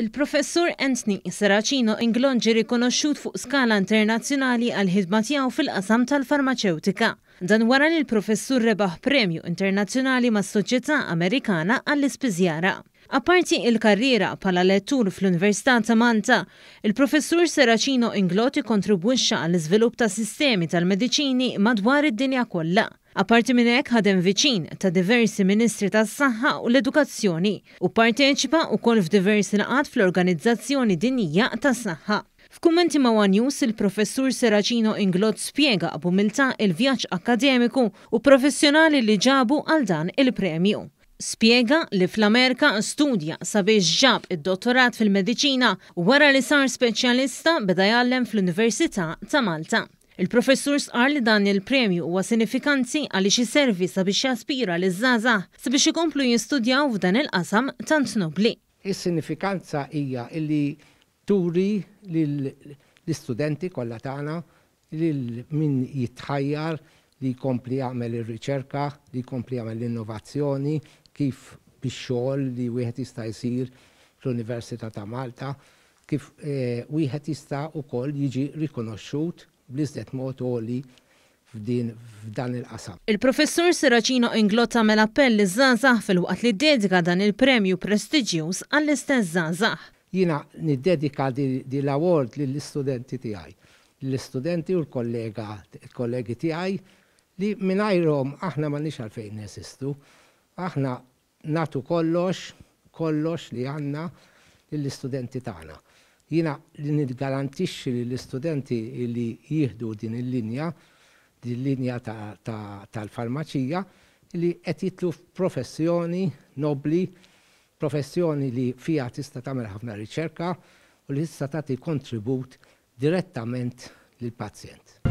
Il-Professur Anthony Serracino Inglott ġie rikonoxxut fuq skala internazzjonali għall-ħidma tiegħu fil-qasam tal-farmaċewtika. Dan wara li l-Professur rebaħ premju internazzjonali mas-Soċjetà Amerikana għall-Ispiżjara. Apparti il-karriera bħala lettur fl-Università ta' Malta, il-Professur Serracino Inglott ikkontribwixxa għall-iżvilupp ta' sistemi tal-mediċini madwar id-dinja kollha. Apparti minn hekk ħadem viċin ta' diversi Ministri tas-Saħħa u l-Edukazzjoni u pparteċipa wkoll f'diversi laqgħat fl-Organizzazzjoni Dinjija tas-Saħħa. F'kummenti ma' one News, il-Professur Serracino Inglott spjega b'umiltà il-vjaġġ akkademiku u professjonali li ġabu għal dan il-premju. Spjega li fl-Amerika studja sabiex ġab id-dottorat fil-mediċina u wara li sar speċjalista beda jgħallem fl-Università ta' Malta. Il-Professur stqarr li dan il-premju huwa sinifikanti għaliex iservi sabiex jaspira liż-żgħażagħ sabiex ikomplu jistudjaw f'dan il-qasam tant nobbli. Is-sinifikanza hija li turi lill-istudenti kollha tagħna, lil min jitħajjar li jkompli jagħmel ir-riċerka, li jkompli jagħmel l-innovazzjoni, kif bix-xogħol li wieħed jista' jsir fl-Università ta' Malta, kif wieħed jista' wkoll jiġi rikonoxxut bl-iżjed mod għoli f'din f'dan il-qasam. Il-Professur Serracino Inglott għamel appell liż-żgħażagħ filwaqt li ddedika dan il-premju prestiġjuż għall-istess żgħażagħ. Jiena niddedika din l-award lill-istudenti tiegħi, lill-istudenti u l-kollega l-kollegi tiegħi li mingħajrhom aħna m'għandniex għalfejn neżistu. Aħna Nagħtu kollox, kollox li għandna lill-istudenti tagħna. Jiena li niggarantixxi lill-istudenti li jieħdu din il-linja, din il-linja tal-farmaċija, li qed jidħlu f'professjoni nobbli, professjoni li fiha tista' tagħmel ħafna riċerka u li tista' tagħti kontribut direttament lill-pazjent.